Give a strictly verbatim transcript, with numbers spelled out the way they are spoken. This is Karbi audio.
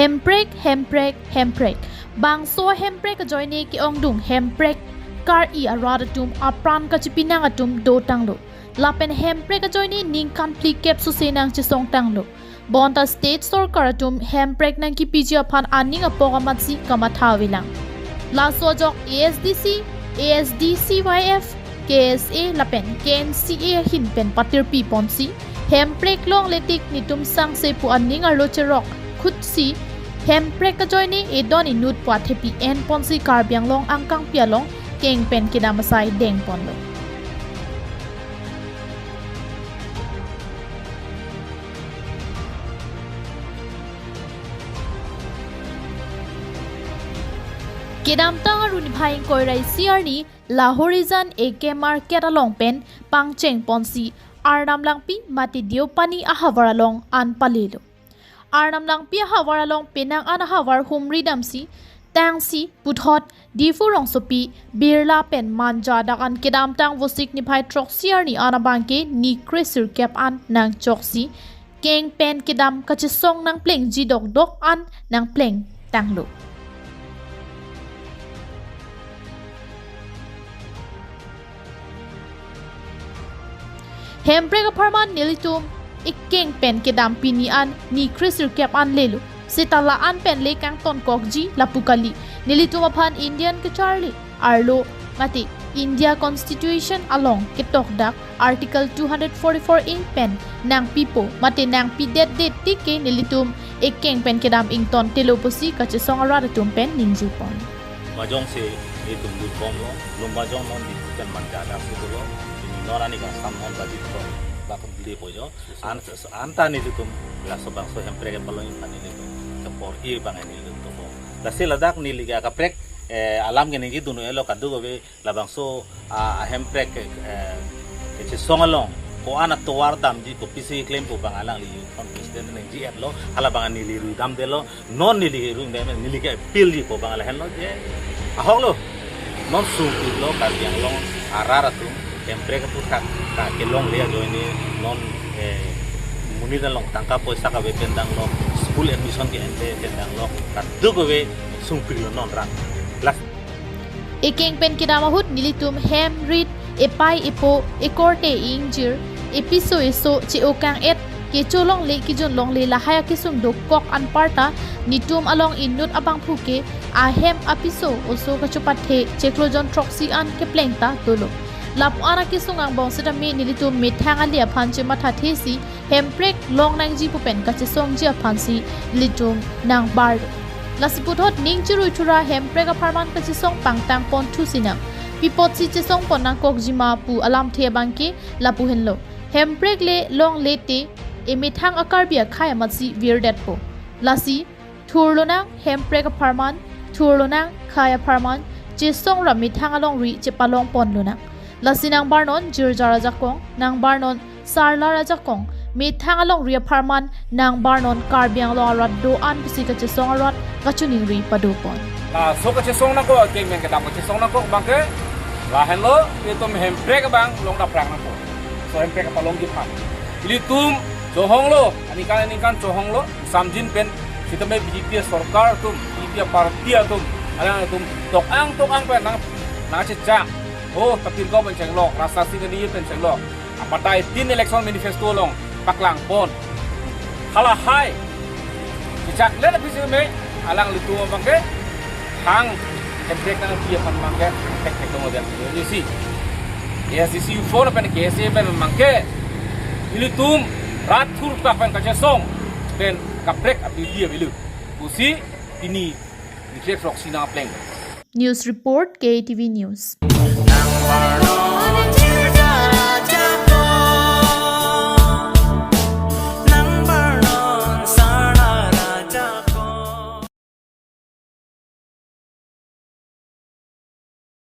Hemprek, hemprek, hemprek. Bangso hemprek ajoine ke-ongdung hemprek kar-i arat atum apran kachipinang atum dotanglo. Lapen hemprek ajoine ningkan phlikep suse nangchesongtanglo. Bonta state sorkar atum hemprek nangkipiji aphan aning apok amatsi kamatha avelang. Laso ajok A S D C, A S D C Y F, K S A lapen K N C A ahin pen patirpi ponsi, hemprek longle tik netum sangse pu aning arlo cherok khutsi, hemprek ajoine edon inut pu athepi en ponsi Karbi Anglong angkangpi along keng pen kedam asai deng ponlo. Kedamtang arni phai ingkoi ra isi arni Lahorijan A K Market along pen pangcheng ponsi Arnam Langpi mate Deopani ahavar along an palelo. Arnam Langpi ahavar along penang an ahavar humri damsi tangsi puthot Diphu rongsopi Birla pen Manja adak an kedamtang Vosik niphai throksi arni an abangke nikre sirkep an nangchoksi keng pen kedam kachesong nangplengji dokdok an nangplengtanglo. Hemprek apharman nelitum ekeng pen kedam pini an nikre sirkep an lelo. Seta la-an pen le kangtonkokji lapu kali. Nelitum aphan Indian kacharli arlo mate India Constitution along ketokdak Article two hundred forty-four A pen nangpipo mate nangpidetdet tik ke nelitum ekeng pen kedam ingtontelo pusi kachesong arat atum pen ningje pon. Majong si itum lut bomlo, lum majong non di pen Manja adak si dolo, ini non ani bang sam non bajit ko, bakun beli po jo. An-, anta nelitum, laso bangso hemprek kepalong iphan nelitum kepor-i bang nelitum topo. Lasi ladak neli ke akaprek, eh, alam ke ningje dun-elo kadokave labangso, ah, hemprek, eh, kachesong along ko-an atovar damji kopisi claim ko bang alangli youth forum president ningje-etlo, hala bang neli rui damdetlo, non neli rui dam, neli ke appeal ji ko bang lahenlo je. Ahoklo. Non sungpiklo Karbi Anglong arat atum hemprek aphuthak ta kelongle ajoine non, eh, monit along tangka poisa kave pen danglo, school admission ke-ente pen danglo, kadokave sungpiklo non rat. Last. Ekeng pen kedam ahut nelitum hem rit, epei epo, ekorte ingjir, episo eso che-o kang-et, kecho longle kijun longle lahai akesung dokok anparta netum along inut abangphu ke ahem apiso oso kachopathe chiklo jon throksi an kepleng ta dolo. Lapu-an akesung angbong setame nelitum methang ali aphan chemathathesi hemprek long nangji pu pen kachesongji aphansi nelitum nangbarlo. Lasi puthot ning chirui thura hemprek apharman kachesong pangtang ponthu sinang. Pi apotsi chesong pon nangkokjima pu alamthe abangke lapu henlo. Hemprek le longle te emethang a-Karbi akhei amatsi virdetpo. Lasi thurlonang hemprek apharman, thurlonang khei apharman, chesong ra methang alongri chepalong ponlonang. Lasi nangbarnon jirjar ajakong, nangbarnon sarlar ajakong, methang alongri apharman, nangbarnon Karbi Anglong arat do-an pusi kachesong arat kachiningri padopon. Laso kachesong nangkok, ekeng pen kedam kachesong nangkok abangke lahenlo, itum hemprek abang long daphrang nangkok. So hemprek kepalongji aphan. Ilitum chohonglo, aningkan aningkan chohonglo, samjin pen sitame B J P sorkar atum, B J P party atum, alanglitum tok-ang tok-ang pen nang, nangchechak. Oh, tapir ko pen chenglok, rasa sing ni pen chenglok. Apatai tin election manifesto along paklang pon. Halahai. Chechaklet aphisi me alanglitum abangke hang hemprek nangpi aphan abangke hek hek tong dia. Ini si. A S D C U four pen K S A pen abangke ilitum rat thurkak pen kachesong pen kaprek abidi abilu. Pusi pini nikre throksi nangpleng. News report, K T V News.